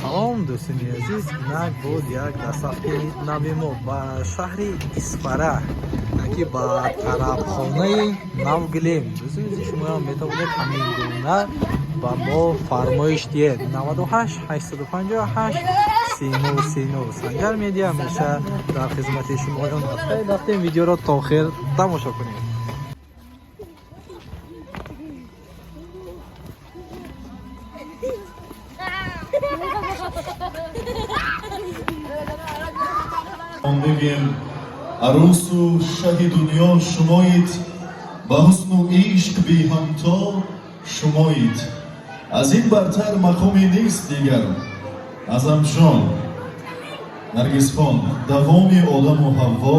Салом, дӯстони азиз. Инак буд як дастрафти нави мо ба шаҳри Исфара, ки ба тарабхонаи Навгилем. Дӯстони азиз, шумоам метавонед ҳамин гуна ба мо фармоиш диҳед: 98 858 39 39. Санҷар Медиа ҳамеша дар хизмати шумоён аст. Рафтем, видеоро то охир тамошо кунед. Он бигем, арӯсу шаҳи дунё шумоед, ба ҳусну ишқ беҳамто шумоед, аз ин бартар мақоме нест дигар. Аъзамҷон, Наргисхон, давоми Одаму Ҳавво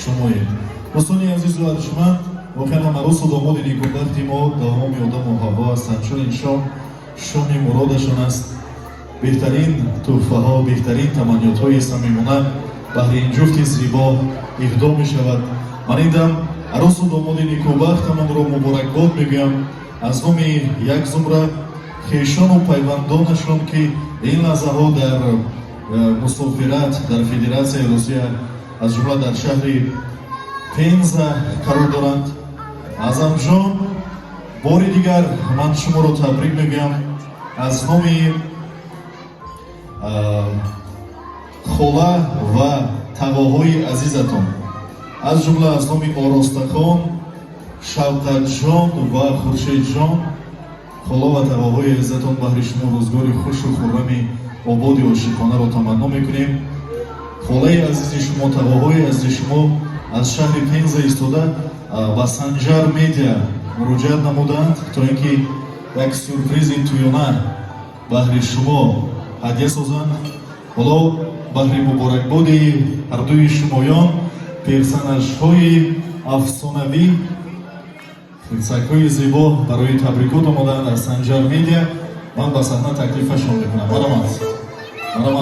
шумоед. Дӯстони азизу арҷманд, воқеан ҳам арӯсу домоди никӯбахти мо давоми Одаму Ҳавво ҳастанд, чун ин шом шоми муродашон аст. Беҳтарин тӯҳфаҳо, беҳтарин таманниётҳои самимона баҳри ин ҷуфти зебо иҳдо мешавад. Ман ин дам арӯсу домоди никӯбахтамонро муборакбод мегӯям аз номи як зумра хешону пайвандонашон, ки ин лаҳзаҳо дар мусофират дар Федератсияи Русия, аз ҷумла дар шаҳри Пенза қарор доранд. Аъзамҷон, бори дигар ман шуморо табрик мегӯям аз номи хола ва тағоҳои азизатон, аз ҷумла аз номи Оростахон, Шавқатҷон ва Хуршедҷон. Хола ва тағоҳои азизатон баҳри шумо рӯзгори хушу хуррами ободи ошиқонаро таманно мекунем. Холаи азизи шумо, тағоҳои азизи шумо аз шаҳри Пенза истода ба Санҷар Медиа муроҷиат намуданд, то ин ки як сюрпризи тӯёна баҳри шумо ҳадя созанд. Ҳоло баҳри муборакбоди ҳардуи шумоён персонажҳои афсонавӣ, хирсакҳои зебо барои табрикот омодаанд аз Санҷар Медиа. Ман ба саҳна таклифашон мекунам. Марҳамат, марҳамат.